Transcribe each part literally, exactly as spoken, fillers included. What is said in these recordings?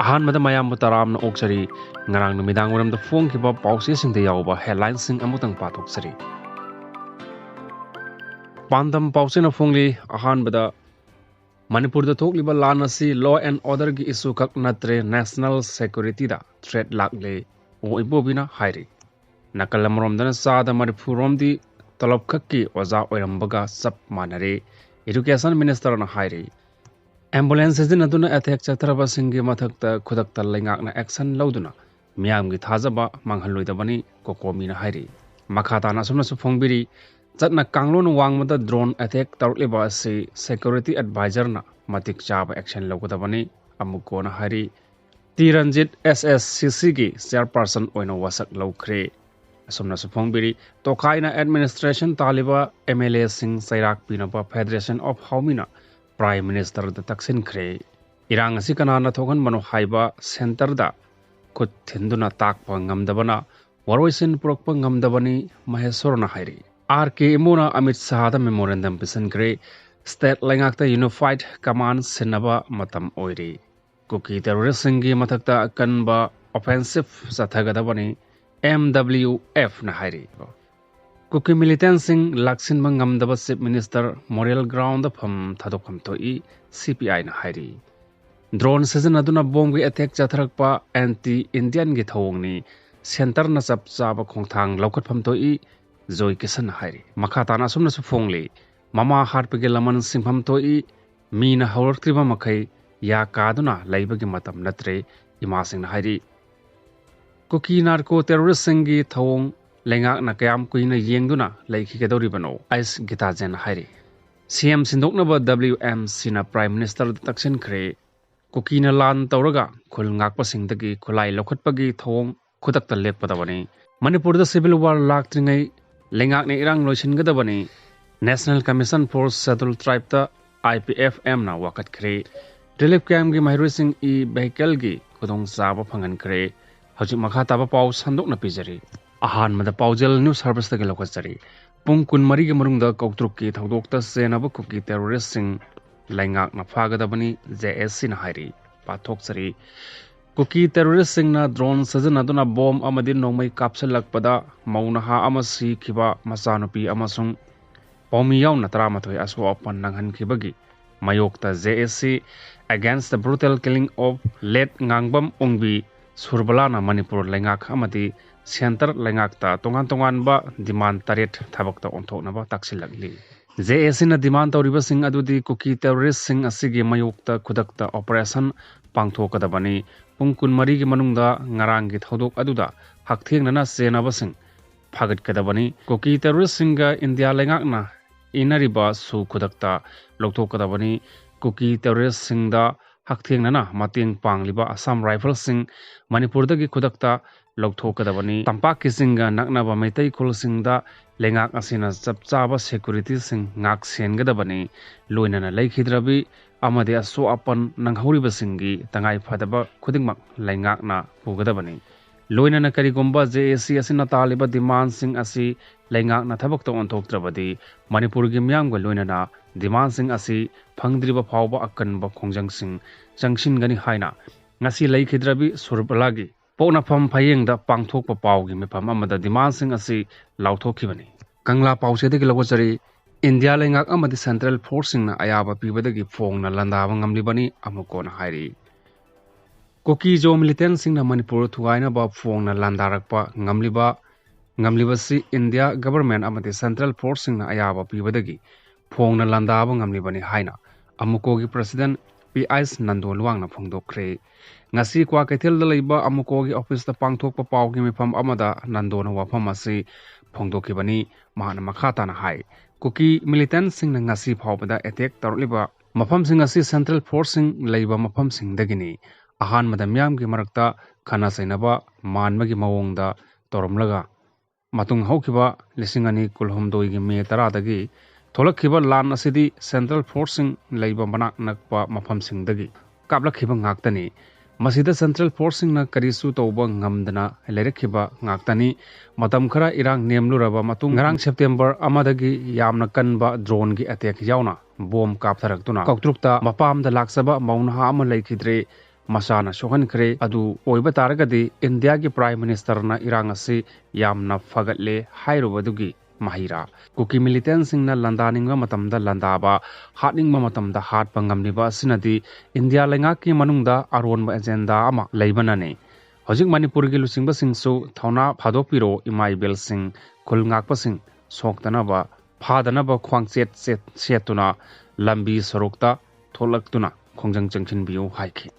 ꯑꯍꯥꯟꯕꯗ ꯃꯌꯥꯝꯕꯨ ꯇꯔꯥꯝꯅ ꯑꯣꯛꯆꯔꯤ꯫ ꯉꯔꯥꯡ ꯅꯨꯃꯤꯗꯥꯡ ꯋꯥꯏꯔꯝꯗ ꯐꯣꯡꯈꯤꯕ ꯄꯥꯎꯆꯦꯁꯤꯡꯗ ꯌꯥꯎꯕ headlineꯁꯤꯡ ꯑꯃꯨꯛꯇꯪ ꯄꯥꯊꯣꯛꯆꯔꯤ꯫ ꯄꯥꯟꯗꯝ ꯄꯥꯎꯆꯦꯅ ꯐꯣꯡꯂꯤ꯫ ꯑꯍꯥꯟꯕꯗ, ꯃꯅꯤꯄꯨꯔꯗ ꯊꯣꯛꯂꯤꯕ ꯂꯥꯟ ꯑꯁꯤ law and orderꯒꯤ issue ꯈꯛ ꯅꯠꯇ꯭ꯔꯦ, national securityꯗ threat ꯂꯥꯛꯂꯦ, ꯑꯣ ꯏꯕꯣꯕꯤꯅ ꯍꯥꯏꯔꯤ꯫ ꯅꯥꯀꯜ ꯑꯃꯔꯣꯝꯗꯅ ꯆꯥꯗ ꯃꯔꯤꯐꯨ ꯔꯣꯝꯗꯤ ꯇꯣꯂꯣꯞ ꯈꯛꯀꯤ ꯑꯣꯖꯥ ꯑꯣꯏꯔꯝꯕꯒ ꯆꯞ ꯃꯥꯟꯅꯔꯦ, education ministerꯅ ꯍꯥꯏꯔꯤ꯫ Ambulance ꯁꯤꯖꯤꯟꯅꯗꯨꯅ attack ꯆꯠꯊꯔꯕꯁꯤꯡꯒꯤ ꯃꯊꯛꯇ ꯈꯨꯗꯛꯇ ꯂꯩꯉꯥꯛꯅ action ꯂꯧꯗꯨꯅ ꯃꯤꯌꯥꯝꯒꯤ ꯊꯥꯖꯕ ꯃꯥꯡꯍꯜꯂꯣꯏꯗꯕꯅꯤ, ꯀꯣꯀꯣꯃꯤꯅ ꯍꯥꯏꯔꯤ꯫ ꯃꯈꯥ ꯇꯥꯅ ꯑꯁꯨꯝꯅꯁꯨ ꯐꯣꯡꯕꯤꯔꯤ, ꯆꯠꯅ ꯀꯥꯡꯂꯣꯟ ꯋꯥꯡꯃꯗ drone attack ꯇꯧꯔꯛꯂꯤꯕ ꯑꯁꯤ security advisorꯅ ꯃꯇꯤꯛ ꯆꯥꯕ action ꯂꯧꯒꯗꯕꯅꯤ, ꯑꯃꯨꯛ ꯀꯣꯟꯅ ꯍꯥꯏꯔꯤ꯫ ꯇꯤ ꯔꯟꯖꯤꯠ SSCCꯒꯤ chairperson ꯑꯣꯏꯅ ꯋꯥꯁꯛ ꯂꯧꯈ꯭ꯔꯦ꯫ ꯑꯁꯨꯝꯅꯁꯨ ꯐꯣꯡꯕꯤꯔꯤ, ꯇꯣꯈꯥꯏꯅ administration ꯇꯥꯜꯂꯤꯕ MLAꯁꯤꯡ ꯆꯩꯔꯥꯛ ꯄꯤꯅꯕ Federation of Howmiꯅ Prime Ministerꯗ ꯇꯛꯁꯤꯟꯈ꯭ꯔꯦ꯫ ꯏꯔꯥꯡ ꯑꯁꯤ ꯀꯅꯥꯅ ꯊꯣꯛꯍꯟꯕꯅꯣ ꯍꯥꯏꯕ centreꯗ ꯈꯨꯠ ꯊꯤꯟꯗꯨꯅ ꯇꯥꯛꯄ ꯉꯝꯗꯕꯅ ꯋꯥꯔꯣꯏꯁꯤꯟ ꯄꯨꯔꯛꯄ ꯉꯝꯗꯕꯅꯤ, ꯃꯍꯦꯁ꯭ꯋꯔꯅ ꯍꯥꯏꯔꯤ꯫ ꯑꯥꯔ ꯀꯦ ꯏꯃꯨꯅ ꯑꯃꯤꯠ ꯁꯥꯍꯗ memorandum ꯄꯤꯁꯤꯟꯈ꯭ꯔꯦ꯫ State ꯂꯩꯉꯥꯛꯇ unified command ꯁꯤꯟꯅꯕ ꯃꯇꯝ ꯑꯣꯏꯔꯦ꯫ ꯀꯨꯀꯤ terroristꯁꯤꯡꯒꯤ ꯃꯊꯛꯇ ꯑꯀꯟꯕ offensive ꯆꯠꯊꯒꯗꯕꯅꯤ, MWFꯅ ꯍꯥꯏꯔꯤ꯫ ꯀꯨꯀꯤ militantꯁꯤꯡ ꯂꯥꯛꯁꯤꯟꯕ ꯉꯝꯗꯕ Chief Minister moral groundꯗ ꯐꯝ ꯊꯥꯗꯣꯛꯐꯝ ꯊꯣꯛꯏ, CPIꯅ ꯍꯥꯏꯔꯤ꯫ Drone ꯁꯤꯖꯤꯟꯅꯗꯨꯅ bombꯒꯤ attack ꯆꯠꯊꯔꯛꯄ anti Indianꯒꯤ ꯊꯧꯑꯣꯡꯅꯤ, centreꯅ ꯆꯞ ꯆꯥꯕ ꯈꯣꯡꯊꯥꯡ ꯂꯧꯈꯠꯐꯝ ꯊꯣꯛꯏ, ꯖꯣꯏ ꯀꯤꯁꯟꯅ ꯍꯥꯏꯔꯤ꯫ ꯃꯈꯥ ꯇꯥꯅ ꯑꯁꯨꯝꯅꯁꯨ ꯐꯣꯡꯂꯤ, ꯃꯃꯥ ꯍꯥꯠꯄꯒꯤ ꯂꯃꯟ ꯁꯤꯡꯐꯝ ꯊꯣꯛꯏ, ꯃꯤꯅ ꯍꯧꯔꯛꯇ꯭ꯔꯤꯕ ꯃꯈꯩ ꯌꯥ ꯀꯥꯗꯨꯅ ꯂꯩꯕꯒꯤ ꯃꯇꯝ ꯅꯠꯇ꯭ꯔꯦ, ꯏꯃꯥꯁꯤꯡꯅ ꯍꯥꯏꯔꯤ꯫ ꯀꯨꯀꯤ narco terroristꯁꯤꯡꯒꯤ ꯊꯧꯑꯣꯡ ꯂꯩꯉꯥꯛꯅ ꯀꯌꯥꯝ ꯀꯨꯏꯅ ꯌꯦꯡꯗꯨꯅ ꯂꯩꯈꯤꯒꯗꯧꯔꯤꯕꯅꯣ, ꯑꯩꯁ ꯒꯤꯇꯥꯖꯦꯟꯅ ꯍꯥꯏꯔꯤ꯫ CM ꯁꯤꯟꯗꯣꯛꯅꯕ WMCꯅ Prime Ministerꯗ ꯇꯛꯁꯤꯟꯈ꯭ꯔꯦ꯫ ꯀꯨꯀꯤꯅ ꯂꯥꯟ ꯇꯧꯔꯒ ꯈꯨꯜ ꯉꯥꯛꯄꯁꯤꯡꯗꯒꯤ ꯈꯨꯠꯂꯥꯏ ꯂꯧꯈꯠꯄꯒꯤ ꯊꯧꯑꯣꯡ ꯈꯨꯗꯛꯇ ꯂꯦꯞꯀꯗꯕꯅꯤ꯫ ꯃꯅꯤꯄꯨꯔꯗ civil war ꯂꯥꯛꯇ꯭ꯔꯤꯉꯩ ꯂꯩꯉꯥꯛꯅ ꯏꯔꯥꯡ ꯂꯣꯏꯁꯤꯟꯒꯗꯕꯅꯤ꯫ National Commission for Scheduled Tribeꯇ IPFMꯅ ꯋꯥꯀꯠꯈ꯭ꯔꯦ꯫ Relief campꯀꯤ ꯃꯍꯩꯔꯣꯏꯁꯤꯡ e-vehicleꯒꯤ ꯈꯨꯗꯣꯡꯆꯥꯕ ꯐꯪꯍꯟꯈ꯭ꯔꯦ꯫ ꯍꯧꯖꯤꯛ ꯃꯈꯥ ꯇꯥꯕ ꯄꯥꯎ ꯁꯟꯗꯣꯛꯅ ꯄꯤꯖꯔꯤ꯫ ꯑꯍꯥꯟꯕꯗ ꯄꯥꯎꯖꯦꯜ News Serviceꯇꯒꯤ ꯂꯧꯈꯠꯆꯔꯤ꯫ ꯄꯨꯡ ꯀꯨꯟꯃꯔꯤꯒꯤ ꯃꯅꯨꯡꯗ ꯀꯧꯇ꯭ꯔꯨꯛꯀꯤ ꯊꯧꯗꯣꯛꯇ ꯆꯦꯟꯅꯕ ꯀꯨꯀꯤ terroristꯁꯤꯡ ꯂꯩꯉꯥꯛꯅ ꯐꯥꯒꯗꯕꯅꯤ, JACꯅ ꯍꯥꯏꯔꯤ꯫ ꯄꯥꯊꯣꯛꯆꯔꯤ꯫ ꯀꯨꯀꯤ ꯇꯦꯔꯣꯔꯤꯁꯁꯤꯡꯅ ꯗ꯭ꯔꯣꯟ ꯁꯤꯖꯤꯟꯅꯗꯨꯅ ꯕꯣꯝ ꯑꯃꯗꯤ ꯅꯣꯡꯃꯩ ꯀꯥꯞꯁꯤꯜꯂꯛꯄꯗ ꯃꯧ ꯅꯍꯥ ꯑꯃ ꯁꯤꯈꯤꯕ, ꯃꯆꯥꯅꯨꯄꯤ ꯑꯃꯁꯨꯡ ꯄꯥꯎꯃꯤ ꯌꯥꯎꯅ ꯇꯔꯥꯃꯥꯊꯣꯏ ꯑꯁꯣꯛ ꯑꯄꯟ ꯅꯪꯍꯟꯈꯤꯕꯒꯤ ꯃꯥꯌꯣꯛꯇ J A C Against the Brutal Killing of Late ꯉꯥꯡꯕꯝ ꯑꯣꯡꯕꯤ ꯁꯨꯔꯕꯂꯥꯅ ꯃꯅꯤꯄꯨꯔ ꯂꯩꯉꯥꯛ ꯑꯃꯗꯤ ꯁꯦꯟꯇꯔ ꯂꯩꯉꯥꯛꯇ ꯇꯣꯉꯥꯟ ꯇꯣꯉꯥꯟꯕ ꯗꯤꯃꯥꯟ ꯇꯔꯦꯠ ꯊꯕꯛꯇ ꯑꯣꯟꯊꯣꯛꯅꯕ ꯇꯥꯛꯁꯤꯜꯂꯛꯂꯤ꯫ J A Cꯅ ꯗꯤꯃꯥꯟ ꯇꯧꯔꯤꯕꯁꯤꯡ ꯑꯗꯨꯗꯤ ꯀꯨꯀꯤ ꯇꯦꯔꯣꯔꯤꯁꯁꯤꯡ ꯑꯁꯤꯒꯤ ꯃꯥꯌꯣꯛꯇ ꯈꯨꯗꯛꯇ ꯑꯣꯄꯔꯦꯁꯟ ꯄꯥꯡꯊꯣꯛꯀꯗꯕꯅꯤ꯫ ꯄꯨꯡ ꯀꯨꯟꯃꯔꯤꯒꯤ ꯃꯅꯨꯡꯗ ꯉꯔꯥꯡꯒꯤ ꯊꯧꯗꯣꯛ ꯑꯗꯨꯗ ꯍꯛꯊꯦꯡꯅꯅ ꯆꯦꯟꯅꯕꯁꯤꯡ ꯐꯥꯒꯠꯀꯗꯕꯅꯤ꯫ ꯀꯨꯀꯤ ꯇꯦꯔꯣꯔꯤꯁꯁꯤꯡꯒ ꯏꯟꯗꯤꯌꯥ ꯂꯩꯉꯥꯛꯅ ꯏꯟꯅꯔꯤꯕꯁꯨ ꯈꯨꯗꯛꯇ ꯂꯧꯊꯣꯛꯀꯗꯕꯅꯤ꯫ ꯀꯨꯀꯤ ꯇꯦꯔꯣꯔꯤꯁꯁꯤꯡꯗ ꯍꯛꯊꯦꯡꯅꯅ ꯃꯇꯦꯡ ꯄꯥꯡꯂꯤꯕ ꯑꯁꯥꯝ ꯔꯥꯏꯐꯜꯁꯤꯡ ꯃꯅꯤꯄꯨꯔꯗꯒꯤ ꯈꯨꯗꯛꯇ ꯂꯧꯊꯣꯛꯀꯗꯕꯅꯤ꯫ ꯇꯝꯄꯥꯛꯀꯤ ꯆꯤꯡꯒ ꯅꯛꯅꯕ ꯃꯩꯇꯩ ꯈꯨꯜꯁꯤꯡꯗ ꯂꯩꯉꯥꯛ ꯑꯁꯤꯅ ꯆꯞ ꯆꯥꯕ ꯁꯦꯀ꯭ꯌꯨꯔꯤꯇꯤꯁꯤꯡ ꯉꯥꯛ ꯁꯦꯟꯒꯗꯕꯅꯤ꯫ ꯂꯣꯏꯅꯅ ꯂꯩꯈꯤꯗ꯭ꯔꯕꯤ ꯑꯃꯗꯤ ꯑꯁꯣꯛ ꯑꯄꯟ ꯅꯪꯍꯧꯔꯤꯕꯁꯤꯡꯒꯤ ꯇꯉꯥꯏ ꯐꯗꯕ ꯈꯨꯗꯤꯡꯃꯛ ꯂꯩꯉꯥꯛꯅ ꯄꯨꯒꯗꯕꯅꯤ꯫ ꯂꯣꯏꯅꯅ ꯀꯔꯤꯒꯨꯝꯕ J A C ꯑꯁꯤꯅ ꯇꯥꯜꯂꯤꯕ ꯗꯤꯃꯥꯟꯁꯤꯡ ꯑꯁꯤ ꯂꯩꯉꯥꯛꯅ ꯊꯕꯛꯇ ꯑꯣꯟꯊꯣꯛꯇ꯭ꯔꯕꯗꯤ ꯃꯅꯤꯄꯨꯔꯒꯤ ꯃꯤꯌꯥꯝꯒ ꯂꯣꯏꯅꯅ ꯗꯤꯃꯥꯟꯁꯤꯡ ꯑꯁꯤ ꯐꯪꯗ꯭ꯔꯤꯕ ꯐꯥꯎꯕ ꯑꯀꯟꯕ ꯈꯣꯡꯖꯪꯁꯤꯡ ꯆꯪꯁꯤꯟꯒꯅꯤ ꯍꯥꯏꯅ ꯉꯁꯤ ꯂꯩꯈꯤꯗ꯭ꯔꯕꯤ ꯁꯨꯔꯕꯂꯥꯒꯤ ꯄꯣꯛꯅꯐꯝ ꯐꯌꯦꯡꯗ ꯄꯥꯡꯊꯣꯛꯄ ꯄꯥꯎꯒꯤ ꯃꯤꯐꯝ ꯑꯃꯗ ꯗꯤꯃꯥꯟꯁꯤꯡ ꯑꯁꯤ ꯂꯥꯎꯊꯣꯛꯈꯤꯕꯅꯤ꯫ ꯀꯪꯂꯥ ꯄꯥꯎꯆꯦꯗꯒꯤ ꯂꯧꯒꯠꯆꯔꯤ꯫ ꯏꯟꯗꯤꯌꯥ ꯂꯩꯉꯥꯛ ꯑꯃꯗꯤ ꯁꯦꯟꯇ꯭ꯔꯦꯜ ꯐꯣꯔꯁꯁꯤꯡꯅ ꯑꯌꯥꯕ ꯄꯤꯕꯗꯒꯤ ꯐꯣꯡꯅ ꯂꯥꯟꯗꯥꯕ ꯉꯝꯂꯤꯕꯅꯤ, ꯑꯃꯨꯀꯣꯅ ꯍꯥꯏꯔꯤ꯫ ꯀꯨꯀꯤ ꯖꯣ ꯃꯤꯂꯤꯇꯦꯟꯁꯤꯡꯅ ꯃꯅꯤꯄꯨꯔ ꯊꯨꯒꯥꯏꯅꯕ ꯐꯣꯡꯅ ꯂꯥꯟꯗꯥꯔꯛꯄ ꯉꯝꯂꯤꯕ, ꯉꯝꯂꯤꯕꯁꯤ ꯏꯟꯗꯤꯌꯥ ꯒꯚꯔꯟꯃꯦꯟꯠ ꯑꯃꯗꯤ ꯁꯦꯟꯇ꯭ꯔꯦꯜ ꯐꯣꯔꯁꯁꯤꯡꯅ ꯑꯌꯥꯕ ꯄꯤꯕꯗꯒꯤ ꯐꯣꯡꯅ ꯂꯥꯟꯗꯥꯕ ꯉꯝꯂꯤꯕꯅꯤ ꯍꯥꯏꯅ ꯑꯃꯨꯀꯣꯒꯤ ꯄ꯭ꯔꯁꯤꯗꯦꯟꯠ ꯄꯤ ꯑꯩꯆ ꯅꯟꯗꯣ ꯂꯨꯋꯥꯡꯅ ꯐꯣꯡꯗꯣꯛꯈ꯭ꯔꯦ꯫ ꯉꯁꯤ ꯀ꯭ꯋꯥꯀꯩꯊꯦꯜꯗ ꯂꯩꯕ ꯑꯃꯨꯀꯣꯒꯤ ꯑꯣꯐꯤꯁꯇ ꯄꯥꯡꯊꯣꯛꯄ ꯄꯥꯎꯒꯤ ꯃꯤꯐꯝ ꯑꯃꯗ ꯅꯟꯗꯣꯅ ꯋꯥꯐꯝ ꯑꯁꯤ ꯐꯣꯡꯗꯣꯛꯈꯤꯕꯅꯤ꯫ ꯃꯍꯥꯛꯅ ꯃꯈꯥ ꯇꯥꯅ ꯍꯥꯏ, ꯀꯨꯀꯤ ꯃꯤꯂꯤꯇꯦꯟꯠꯁꯤꯡꯅ ꯉꯁꯤ ꯐꯥꯎꯕꯗ ꯑꯦꯇꯦꯛ ꯇꯧꯔꯛꯂꯤꯕ ꯃꯐꯝꯁꯤꯡ ꯑꯁꯤ ꯁꯦꯟꯇ꯭ꯔꯦꯜ ꯐꯣꯔꯁꯁꯤꯡ ꯂꯩꯕ ꯃꯐꯝꯁꯤꯡꯗꯒꯤꯅꯤ꯫ ꯑꯍꯥꯟꯕꯗ ꯃꯤꯌꯥꯝꯒꯤ ꯃꯔꯛꯇ ꯈꯠꯅ ꯆꯩꯅꯕ ꯃꯥꯟꯕꯒꯤ ꯃꯑꯣꯡꯗ ꯇꯧꯔꯝꯂꯒ, ꯃꯇꯨꯡ ꯍꯧꯈꯤꯕ ꯂꯤꯁꯤꯡ ꯑꯅꯤ ꯀꯨꯟꯍꯨꯝꯗꯣꯏꯒꯤ ꯃꯦ ꯇꯔꯥꯗꯒꯤ ꯊꯣꯛꯂꯛꯈꯤꯕ ꯂꯥꯟ ꯑꯁꯤꯗꯤ ꯁꯦꯟꯇ꯭ꯔꯦꯜ ꯐꯣꯔꯁꯁꯤꯡ ꯂꯩꯕ ꯃꯅꯥꯛ ꯅꯛꯄ ꯃꯐꯝꯁꯤꯡꯗꯒꯤ ꯀꯥꯞꯂꯛꯈꯤꯕ ꯉꯥꯛꯇꯅꯤ꯫ ꯃꯁꯤꯗ ꯁꯦꯟꯇ꯭ꯔꯦꯜ ꯐꯣꯔꯁꯁꯤꯡꯅ ꯀꯔꯤꯁꯨ ꯇꯧꯕ ꯉꯝꯗꯅ ꯂꯩꯔꯛꯈꯤꯕ ꯉꯥꯛꯇꯅꯤ꯫ ꯃꯇꯝ ꯈꯔ ꯏꯔꯥꯡ ꯅꯦꯝꯂꯨꯔꯕ ꯃꯇꯨꯡ, ꯉꯔꯥꯡ ꯁꯦꯞꯇꯦꯝꯕꯔ ꯑꯃꯗꯒꯤ ꯌꯥꯝꯅ ꯀꯟꯕ ꯗ꯭ꯔꯣꯟꯒꯤ ꯑꯦꯇꯦꯛ ꯌꯥꯎꯅ ꯕꯣꯝ ꯀꯥꯞꯊꯔꯛꯇꯨꯅ ꯀꯧꯇ꯭ꯔꯨꯛꯇ ꯃꯄꯥꯝꯗ ꯂꯥꯛꯆꯕ ꯃꯧ ꯅꯍꯥ ꯑꯃ ꯂꯩꯈꯤꯗ꯭ꯔꯦ, ꯃꯁꯥꯅ ꯁꯣꯛꯍꯟꯈ꯭ꯔꯦ꯫ ꯑꯗꯨ ꯑꯣꯏꯕ ꯇꯥꯔꯒꯗꯤ ꯏꯟꯗꯤꯌꯥꯒꯤ ꯄ꯭ꯔꯥꯏꯝ ꯃꯤꯅꯤꯁꯇꯔꯅ ꯏꯔꯥꯡ ꯑꯁꯤ ꯌꯥꯝꯅ ꯐꯒꯠꯂꯦ ꯍꯥꯏꯔꯨꯕꯗꯨꯒꯤ ꯃꯍꯩꯔꯥ? ꯀꯨꯀꯤ ꯃꯤꯂꯤꯇꯦꯟꯁꯤꯡꯅ ꯂꯥꯟꯗꯥꯅꯤꯡꯕ ꯃꯇꯝꯗ ꯂꯥꯟꯗꯥꯕ, ꯍꯥꯠꯅꯤꯡꯕ ꯃꯇꯝꯗ ꯍꯥꯠꯄ ꯉꯝꯂꯤꯕ ꯑꯁꯤꯅꯗꯤ ꯏꯟꯗꯤꯌꯥ ꯂꯩꯉꯥꯛꯀꯤ ꯃꯅꯨꯡꯗ ꯑꯔꯣꯟꯕ ꯑꯦꯖꯦꯟꯗꯥ ꯑꯃ ꯂꯩꯕꯅꯅꯤ꯫ ꯍꯧꯖꯤꯛ ꯃꯅꯤꯄꯨꯔꯒꯤ ꯂꯨꯆꯤꯡꯕꯁꯤꯡꯁꯨ ꯊꯧꯅꯥ ꯐꯥꯗꯣꯛꯄꯤꯔꯣ, ꯏꯃꯥ ꯏꯕꯦꯜꯁꯤꯡ, ꯈꯨꯜ ꯉꯥꯛꯄꯁꯤꯡ ꯁꯣꯛꯇꯅꯕ, ꯐꯥꯗꯅꯕ ꯈ꯭ꯋꯥꯡꯆꯦꯠ ꯆꯦꯠ ꯁꯦꯠꯇꯨꯅ ꯂꯝꯕꯤ ꯁꯣꯔꯣꯛꯇ ꯊꯣꯛꯂꯛꯇꯨꯅ ꯈꯣꯡꯖꯪ ꯆꯪꯁꯤꯟꯕꯤꯌꯨ ꯍꯥꯏꯈꯤ꯫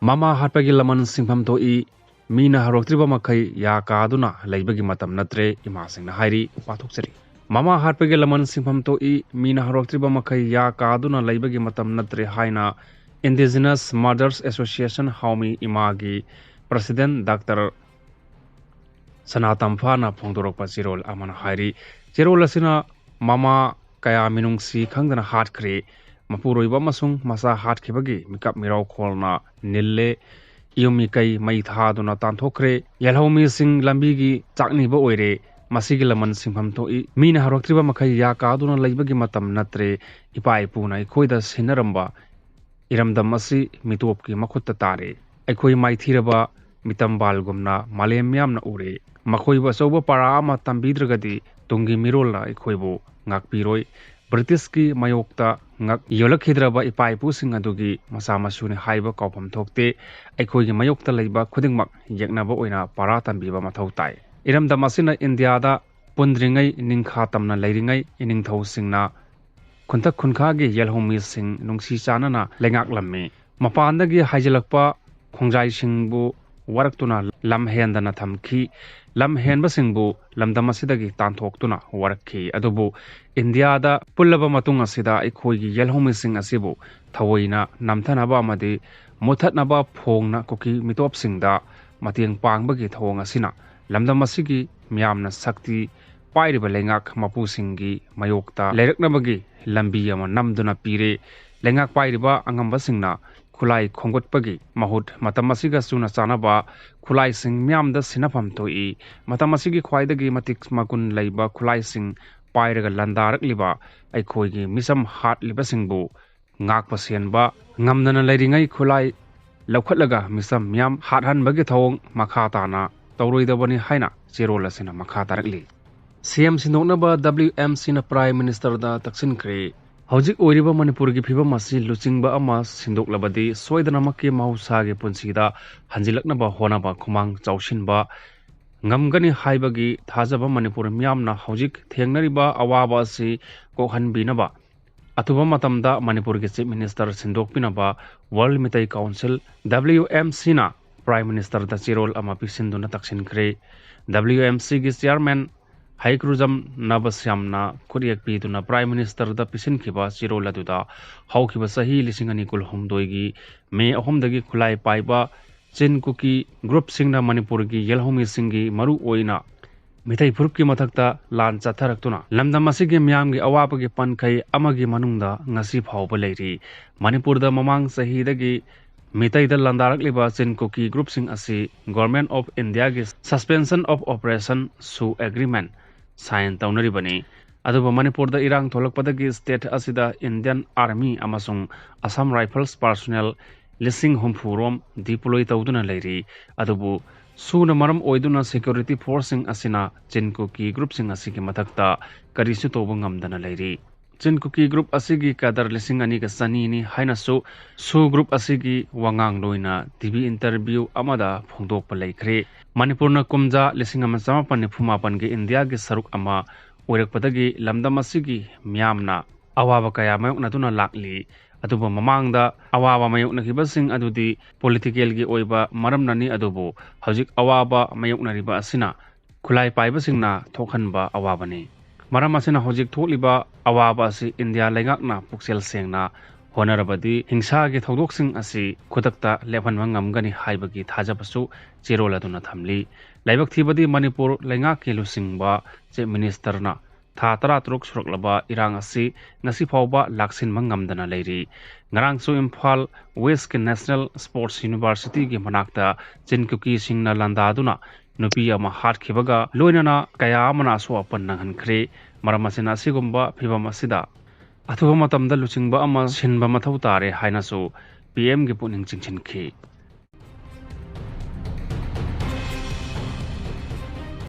ꯃꯃꯥ ꯍꯥꯠꯄꯒꯤ ꯂꯃꯟ ꯁꯤꯟꯐꯝ ꯊꯣꯛꯏ, ꯃꯤꯅ ꯍꯧꯔꯛꯇ꯭ꯔꯤꯕ ꯃꯈꯩ ꯌꯥ ꯀꯥꯗꯨꯅ ꯂꯩꯕꯒꯤ ꯃꯇꯝ ꯅꯠꯇ꯭ꯔꯦ, ꯏꯃꯥꯁꯤꯡꯅ ꯍꯥꯏꯔꯤ꯫ ꯄꯥꯊꯣꯛꯆꯔꯤ꯫ ꯃꯃꯥ ꯍꯥꯠꯄꯒꯤ ꯂꯃꯟ ꯁꯤꯟꯐꯝ ꯊꯣꯛꯏ, ꯃꯤꯅ ꯍꯧꯔꯛꯇ꯭ꯔꯤꯕ ꯃꯈꯩ ꯌꯥ ꯀꯥꯗꯨꯅ ꯂꯩꯕꯒꯤ ꯃꯇꯝ ꯅꯠꯇ꯭ꯔꯦ ꯍꯥꯏꯅ Indigenous Mothers Association ꯍꯥꯎꯃꯤ ꯏꯃꯥꯒꯤ ꯄ꯭ꯔꯁꯤꯗꯦꯟ ꯗꯥꯛꯇꯔ ꯁꯅꯥꯇꯝꯐꯥꯅ ꯐꯣꯡꯗꯣꯔꯛꯄ ꯆꯦꯔꯣꯜ ꯑꯃꯅ ꯍꯥꯏꯔꯤ꯫ ꯆꯦꯔꯣꯜ ꯑꯁꯤꯅ ꯃꯃꯥ ꯀꯌꯥ ꯃꯤꯅꯨꯡꯁꯤ ꯈꯪꯗꯅ ꯍꯥꯠꯈ꯭ꯔꯦ꯫ ꯃꯄꯨꯔꯣꯏꯕ ꯑꯃꯁꯨꯡ ꯃꯆꯥ ꯍꯥꯠꯈꯤꯕꯒꯤ ꯃꯤꯀꯞ ꯃꯤꯔꯥꯎꯈꯣꯜꯅ ꯅꯤꯜꯂꯦ꯫ ꯌꯨꯝ ꯃꯤꯀꯩ ꯃꯩ ꯊꯥꯗꯨꯅ ꯇꯥꯟꯊꯣꯛꯈ꯭ꯔꯦ꯫ ꯌꯦꯜꯍꯧꯃꯤꯁꯤꯡ ꯂꯝꯕꯤꯒꯤ ꯆꯥꯛꯅꯤꯕ ꯑꯣꯏꯔꯦ꯫ ꯃꯁꯤꯒꯤ ꯂꯃꯟ ꯁꯤꯟꯐꯝ ꯊꯣꯛꯏ꯫ ꯃꯤꯅ ꯍꯧꯔꯛꯇ꯭ꯔꯤꯕ ꯃꯈꯩ ꯌꯥ ꯀꯥꯗꯨꯅ ꯂꯩꯕꯒꯤ ꯃꯇꯝ ꯅꯠꯇ꯭ꯔꯦ꯫ ꯏꯄꯥ ꯏꯄꯨꯅ ꯑꯩꯈꯣꯏꯗ ꯁꯤꯟꯅꯔꯝꯕ ꯏꯔꯝꯗꯝ ꯑꯁꯤ ꯃꯤꯇꯣꯞꯀꯤ ꯃꯈꯨꯠꯇ ꯇꯥꯔꯦ꯫ ꯑꯩꯈꯣꯏ ꯃꯥꯏꯊꯤꯔꯕ ꯃꯤꯇꯝꯕꯥꯜꯒꯨꯝꯅ ꯃꯥꯂꯦꯝ ꯃꯤꯌꯥꯝꯅ ꯎꯔꯦ꯫ ꯃꯈꯣꯏꯕꯨ ꯑꯆꯧꯕ ꯄꯥꯔꯥ ꯑꯃ ꯇꯝꯕꯤꯗ꯭ꯔꯒꯗꯤ ꯇꯨꯡꯒꯤ ꯃꯤꯔꯣꯜꯅ ꯑꯩꯈꯣꯏꯕꯨ ꯉꯥꯛꯄꯤꯔꯣꯏ꯫ ꯕ꯭ꯔꯤꯇꯤꯁꯀꯤ ꯃꯥꯌꯣꯛꯇ ꯉꯛ ꯌꯣꯜꯂꯛꯈꯤꯗ꯭ꯔꯕ ꯏꯄꯥ ꯏꯄꯨꯁꯤꯡ ꯑꯗꯨꯒꯤ ꯃꯆꯥ ꯃꯁꯨꯅꯤ ꯍꯥꯏꯕ ꯀꯥꯎꯐꯝ ꯊꯣꯛꯇꯦ꯫ ꯑꯩꯈꯣꯏꯒꯤ ꯃꯥꯌꯣꯛꯇ ꯂꯩꯕ ꯈꯨꯗꯤꯡꯃꯛ ꯌꯦꯛꯅꯕ ꯑꯣꯏꯅ ꯄꯥꯔꯥ ꯇꯝꯕꯤꯕ ꯃꯊꯧ ꯇꯥꯏ꯫ ꯏꯔꯝꯗꯝ ꯑꯁꯤꯅ ꯏꯟꯗꯤꯌꯥꯗ ꯄꯨꯟꯗ꯭ꯔꯤꯉꯩ, ꯅꯤꯡꯈꯥ ꯇꯝꯅ ꯂꯩꯔꯤꯉꯩ, ꯏꯅꯤꯡꯊꯧꯁꯤꯡꯅ ꯈꯨꯟꯊꯛ ꯈꯨꯟꯈꯥꯒꯤ ꯌꯦꯜꯍꯧꯃꯤꯁꯤꯡ ꯅꯨꯡꯁꯤ ꯆꯥꯟꯅꯅ ꯂꯩꯉꯥꯛꯂꯝꯃꯤ꯫ ꯃꯄꯥꯟꯗꯒꯤ ꯍꯥꯏꯖꯤꯜꯂꯛꯄ ꯈꯣꯡꯖꯥꯏꯁꯤꯡꯕꯨ ꯋꯥꯔꯛꯇꯨꯅ ꯂꯝ ꯍꯦꯟꯗꯅ ꯊꯝꯈꯤ꯫ ꯂꯝ ꯍꯦꯟꯕꯁꯤꯡꯕꯨ ꯂꯝꯗꯝ ꯑꯁꯤꯗꯒꯤ ꯇꯥꯟꯊꯣꯛꯇꯨꯅ ꯋꯥꯔꯛꯈꯤ꯫ ꯑꯗꯨꯕꯨ ꯏꯟꯗꯤꯌꯥꯗ ꯄꯨꯜꯂꯕ ꯃꯇꯨꯡ ꯑꯁꯤꯗ ꯑꯩꯈꯣꯏꯒꯤ ꯌꯦꯜꯍꯧꯃꯤꯁꯤꯡ ꯑꯁꯤꯕꯨ ꯊꯑꯣꯏꯅ ꯅꯝꯊꯅꯕ ꯑꯃꯗꯤ ꯃꯨꯠꯊꯠꯅꯕ ꯐꯣꯡꯅ ꯀꯨꯀꯤ ꯃꯤꯇꯣꯞꯁꯤꯡꯗ ꯃꯇꯦꯡ ꯄꯥꯡꯕꯒꯤ ꯊꯧꯑꯣꯡ ꯑꯁꯤꯅ ꯂꯝꯗꯝ ꯑꯁꯤꯒꯤ ꯃꯤꯌꯥꯝꯅ ꯁꯛꯇꯤ ꯄꯥꯏꯔꯤꯕ ꯂꯩꯉꯥꯛ ꯃꯄꯨꯁꯤꯡꯒꯤ ꯃꯥꯌꯣꯛꯇ ꯂꯩꯔꯛꯅꯕꯒꯤ ꯂꯝꯕꯤ ꯑꯃ ꯅꯝꯗꯨꯅ ꯄꯤꯔꯦ꯫ ꯂꯩꯉꯥꯛ ꯄꯥꯏꯔꯤꯕ ꯑꯉꯝꯕꯁꯤꯡꯅ ꯈꯨꯠꯂꯥꯏ ꯈꯣꯝꯒꯠꯄꯒꯤ ꯃꯍꯨꯠ ꯃꯇꯝ ꯑꯁꯤꯒ ꯆꯨꯅ ꯆꯥꯟꯅꯕ ꯈꯨꯠꯂꯥꯏꯁꯤꯡ ꯃꯤꯌꯥꯝꯗ ꯁꯤꯟꯅꯐꯝ ꯊꯣꯛꯏ꯫ ꯃꯇꯝ ꯑꯁꯤꯒꯤ ꯈ꯭ꯋꯥꯏꯗꯒꯤ ꯃꯇꯤꯛ ꯃꯒꯨꯟ ꯂꯩꯕ ꯈꯨꯠꯂꯥꯏꯁꯤꯡ ꯄꯥꯏꯔꯒ ꯂꯥꯟꯗꯥꯔꯛꯂꯤꯕ ꯑꯩꯈꯣꯏꯒꯤ ꯃꯤꯆꯝ ꯍꯥꯠꯂꯤꯕꯁꯤꯡꯕꯨ ꯉꯥꯛꯄ ꯁꯦꯟꯕ ꯉꯝꯗꯅ ꯂꯩꯔꯤꯉꯩ ꯈꯨꯠꯂꯥꯏ ꯂꯧꯈꯠꯂꯒ ꯃꯤꯆꯝ ꯃꯤꯌꯥꯝ ꯍꯥꯠꯍꯟꯕꯒꯤ ꯊꯧꯑꯣꯡ ꯃꯈꯥ ꯇꯥꯅ ꯇꯧꯔꯣꯏꯗꯕꯅꯤ ꯍꯥꯏꯅ ꯆꯦꯔꯣꯜ ꯑꯁꯤꯅ ꯃꯈꯥ ꯇꯥꯔꯛꯂꯤ꯫ ꯁꯤ ꯑꯦꯝ ꯁꯤꯟꯗꯣꯛꯅꯕ ꯗꯕ꯭ꯂꯤꯎ ꯑꯦꯝ ꯁꯤꯅ ꯄ꯭ꯔꯥꯏꯝ ꯃꯤꯅꯤꯁꯇꯔꯗ ꯇꯛꯁꯤꯟꯈ꯭ꯔꯦ꯫ ꯍꯧꯖꯤꯛ ꯑꯣꯏꯔꯤꯕ ꯃꯅꯤꯄꯨꯔꯒꯤ ꯐꯤꯕꯝ ꯑꯁꯤ ꯂꯨꯆꯤꯡꯕ ꯑꯃ ꯁꯤꯟꯗꯣꯛꯂꯕꯗꯤ ꯁꯣꯏꯗꯅꯃꯛꯀꯤ ꯃꯍꯧꯁꯥꯒꯤ ꯄꯨꯟꯁꯤꯗ ꯍꯟꯖꯤꯜꯂꯛꯅꯕ ꯍꯣꯠꯅꯕ ꯈꯨꯃꯥꯡ ꯆꯥꯎꯁꯤꯟꯕ ꯉꯝꯒꯅꯤ ꯍꯥꯏꯕꯒꯤ ꯊꯥꯖꯕ ꯃꯅꯤꯄꯨꯔ ꯃꯤꯌꯥꯝꯅ ꯍꯧꯖꯤꯛ ꯊꯦꯡꯅꯔꯤꯕ ꯑꯋꯥꯕ ꯑꯁꯤ ꯀꯣꯛꯍꯟꯕꯤꯅꯕ ꯑꯊꯨꯕ ꯃꯇꯝꯗ ꯃꯅꯤꯄꯨꯔꯒꯤ ꯆꯤꯐ ꯃꯤꯅꯤꯁꯇꯔ ꯁꯤꯟꯗꯣꯛꯄꯤꯅꯕ world Meitei council, W M ꯁꯤꯅ ꯄ꯭ꯔꯥꯏꯝ ꯃꯤꯅꯤꯁꯇꯔꯗ ꯆꯦꯔꯣꯜ ꯑꯃ ꯄꯤꯁꯤꯟꯗꯨꯅ ꯇꯛꯁꯤꯟꯈ꯭ꯔꯦ꯫ ꯗꯕ꯭ꯂꯤꯎ ꯑꯦꯝ ꯁꯤꯒꯤ ꯆꯤꯌꯥꯔꯃꯦꯟ ꯍꯩꯀ꯭ꯔꯨꯖꯝ ꯅꯕꯁ꯭ꯌꯥꯝꯅ ꯈꯨꯠꯌꯦꯛ ꯄꯤꯗꯨꯅ ꯄ꯭ꯔꯥꯏꯝ ꯃꯤꯅꯤꯁꯇꯔꯗ ꯄꯤꯁꯤꯟꯈꯤꯕ ꯆꯦꯔꯣꯜ ꯑꯗꯨꯗ ꯍꯧꯈꯤꯕ ꯆꯍꯤ ꯂꯤꯁꯤꯡ ꯑꯅꯤ ꯀꯨꯟꯍꯨꯝꯗꯣꯏꯒꯤ ꯃꯦ ꯑꯍꯨꯝꯗꯒꯤ ꯈꯨꯠꯂꯥꯏ ꯄꯥꯏꯕ ꯆꯤꯟ ꯀꯨꯀꯤ ꯒ꯭ꯔꯨꯞꯁꯤꯡꯅ ꯃꯅꯤꯄꯨꯔꯒꯤ ꯌꯦꯜꯍꯧꯃꯤꯁꯤꯡꯒꯤ ꯃꯔꯨ ꯑꯣꯏꯅ ꯃꯤꯇꯩ ꯐꯨꯔꯨꯞꯀꯤ ꯃꯊꯛꯇ ꯂꯥꯟ ꯆꯠꯊꯔꯛꯇꯨꯅ ꯂꯝꯗꯝ ꯑꯁꯤꯒꯤ ꯃꯤꯌꯥꯝꯒꯤ ꯑꯋꯥꯕꯒꯤ ꯄꯟꯈꯩ ꯑꯃꯒꯤ ꯃꯅꯨꯡꯗ ꯉꯁꯤ ꯐꯥꯎꯕ ꯂꯩꯔꯤ꯫ ꯃꯅꯤꯄꯨꯔꯗ ꯃꯃꯥꯡ ꯆꯍꯤꯗꯒꯤ ꯃꯤꯇꯩꯗ ꯂꯥꯟꯗꯥꯔꯛꯂꯤꯕ ꯆꯤꯟ ꯀꯨꯀꯤ ꯒ꯭ꯔꯨꯞꯁꯤꯡ ꯑꯁꯤ ꯒꯣꯔꯃꯦꯟ ꯑꯣꯐ ꯏꯟꯗꯤꯌꯥꯒꯤ Suspension of Operation ꯁꯨ ꯑꯦꯒ꯭ꯔꯤꯃꯦꯟ ꯁꯥꯏꯟ ꯇꯧꯅꯔꯤꯕꯅꯤ꯫ ꯑꯗꯨꯕꯨ ꯃꯅꯤꯄꯨꯔꯗ ꯏꯔꯥꯡ ꯊꯣꯛꯂꯛꯄꯗꯒꯤ ꯁ꯭ꯇꯦꯠ ꯑꯁꯤꯗ ꯏꯟꯗꯤꯌꯟ ꯑꯥꯔꯃꯤ ꯑꯃꯁꯨꯡ ꯑꯁꯥꯝ ꯔꯥꯏꯐꯜꯁ ꯄꯥꯔꯁꯣꯅꯦꯜ ꯂꯤꯁꯤꯡ ꯍꯨꯝꯐꯨ ꯔꯣꯝ ꯗꯤꯄ꯭ꯂꯣꯏ ꯇꯧꯗꯨꯅ ꯂꯩꯔꯤ꯫ ꯑꯗꯨꯕꯨ ꯁꯨꯅ ꯃꯔꯝ ꯑꯣꯏꯗꯨꯅ ꯁꯦꯀ꯭ꯌꯨꯔꯤꯇꯤ ꯐꯣꯔꯁꯁꯤꯡ ꯑꯁꯤꯅ ꯆꯤꯟ ꯀꯨꯀꯤ ꯒ꯭ꯔꯨꯞꯁꯤꯡ ꯑꯁꯤꯒꯤ ꯃꯊꯛꯇ ꯀꯔꯤꯁꯨ ꯇꯧꯕ ꯉꯝꯗꯅ ꯂꯩꯔꯤ꯫ ꯆꯤꯟ ꯀꯨꯀꯤ ꯒ꯭ꯔꯨꯞ ꯑꯁꯤꯒꯤ ꯀꯦꯗꯔ ꯂꯤꯁꯤꯡ ꯑꯅꯤꯒ ꯆꯅꯤꯅꯤ ꯍꯥꯏꯅꯁꯨ ꯁꯨ ꯒ꯭ꯔꯨꯞ ꯑꯁꯤꯒꯤ ꯋꯥꯉꯥꯡꯂꯣꯏꯅ ꯇꯤ ꯚꯤ ꯏꯟꯇꯔꯚ꯭ꯌꯨ ꯑꯃꯗ ꯐꯣꯡꯗꯣꯛꯄ ꯂꯩꯈ꯭ꯔꯦ꯫ ꯃꯅꯤꯄꯨꯔꯅ ꯀꯨꯝꯖꯥ ꯂꯤꯁꯤꯡ ꯑꯃ ꯆꯃꯥꯄꯟ ꯅꯤꯐꯨ ꯃꯥꯄꯟꯒꯤ ꯏꯟꯗꯤꯌꯥꯒꯤ ꯁꯔꯨꯛ ꯑꯃ ꯑꯣꯏꯔꯛꯄꯗꯒꯤ ꯂꯝꯗꯝ ꯑꯁꯤꯒꯤ ꯃꯤꯌꯥꯝꯅ ꯑꯋꯥꯕ ꯀꯌꯥ ꯃꯥꯌꯣꯛꯅꯗꯨꯅ ꯂꯥꯛꯂꯤ꯫ ꯑꯗꯨꯕꯨ ꯃꯃꯥꯡꯗ ꯑꯋꯥꯕ ꯃꯥꯌꯣꯛꯅꯈꯤꯕꯁꯤꯡ ꯑꯗꯨꯗꯤ ꯄꯣꯂꯤꯇꯤꯀꯦꯜꯒꯤ ꯑꯣꯏꯕ ꯃꯔꯝꯅꯅꯤ, ꯑꯗꯨꯕꯨ ꯍꯧꯖꯤꯛ ꯑꯋꯥꯕ ꯃꯥꯌꯣꯛꯅꯔꯤꯕ ꯑꯁꯤꯅ ꯈꯨꯠꯂꯥꯏ ꯄꯥꯏꯕꯁꯤꯡꯅ ꯊꯣꯛꯍꯟꯕ ꯑꯋꯥꯕꯅꯤ꯫ ꯃꯔꯝ ꯑꯁꯤꯅ ꯍꯧꯖꯤꯛ ꯊꯣꯛꯂꯤꯕ ꯑꯋꯥꯕ ꯑꯁꯤ ꯏꯟꯗꯤꯌꯥ ꯂꯩꯉꯥꯛꯅ ꯄꯨꯛꯆꯦꯜ ꯁꯦꯡꯅ ꯍꯣꯠꯅꯔꯕꯗꯤ ꯍꯤꯡꯁꯥꯒꯤ ꯊꯧꯗꯣꯛꯁꯤꯡ ꯑꯁꯤ ꯈꯨꯗꯛꯇ ꯂꯦꯞꯍꯟꯕ ꯉꯝꯒꯅꯤ ꯍꯥꯏꯕꯒꯤ ꯊꯥꯖꯕꯁꯨ ꯆꯦꯔꯣꯜ ꯑꯗꯨꯅ ꯊꯝꯂꯤ꯫ ꯂꯥꯏꯕꯛ ꯊꯤꯕꯗꯤ ꯃꯅꯤꯄꯨꯔ ꯂꯩꯉꯥꯛꯀꯤ ꯂꯨꯆꯤꯡꯕ ꯆꯤꯐ ꯃꯤꯅꯤꯁꯇꯔꯅ ꯊꯥ ꯇꯔꯥꯇꯔꯨꯛ ꯁꯨꯔꯛꯂꯕ ꯏꯔꯥꯡ ꯑꯁꯤ ꯉꯁꯤ ꯐꯥꯎꯕ ꯂꯥꯛꯁꯤꯟꯕ ꯉꯝꯗꯅ ꯂꯩꯔꯤ꯫ ꯉꯔꯥꯡꯁꯨ ꯏꯝꯐꯥꯜ ꯋꯦꯁꯀꯤ ꯅꯦꯁꯅꯦꯜ ꯁ꯭ꯄꯣꯔꯠꯁ ꯌꯨꯅꯤꯚꯔꯁꯤꯇꯤꯒꯤ ꯃꯅꯥꯛꯇ ꯆꯤꯟ ꯀꯨꯀꯤꯁꯤꯡꯅ ꯂꯥꯟꯗꯥꯗꯨꯅ ꯅꯨꯄꯤ ꯑꯃ ꯍꯥꯠꯈꯤꯕꯒ ꯂꯣꯏꯅꯅ ꯀꯌꯥ ꯑꯃꯅ ꯑꯁꯣꯛ ꯑꯄꯟ ꯅꯪꯍꯟꯈ꯭ꯔꯦ꯫ ꯃꯔꯝ ꯑꯁꯤꯅ ꯑꯁꯤꯒꯨꯝꯕ ꯐꯤꯚꯝ ꯑꯁꯤꯗ ꯑꯊꯨꯕ ꯃꯇꯝꯗ ꯂꯨꯆꯤꯡꯕ ꯑꯃ ꯁꯤꯟꯕ ꯃꯊꯧ ꯇꯥꯔꯦ ꯍꯥꯏꯅꯁꯨ ꯄꯤ ꯑꯦꯝꯒꯤ ꯄꯨꯛꯅꯤꯡ ꯆꯤꯡꯁꯤꯟꯈꯤ꯫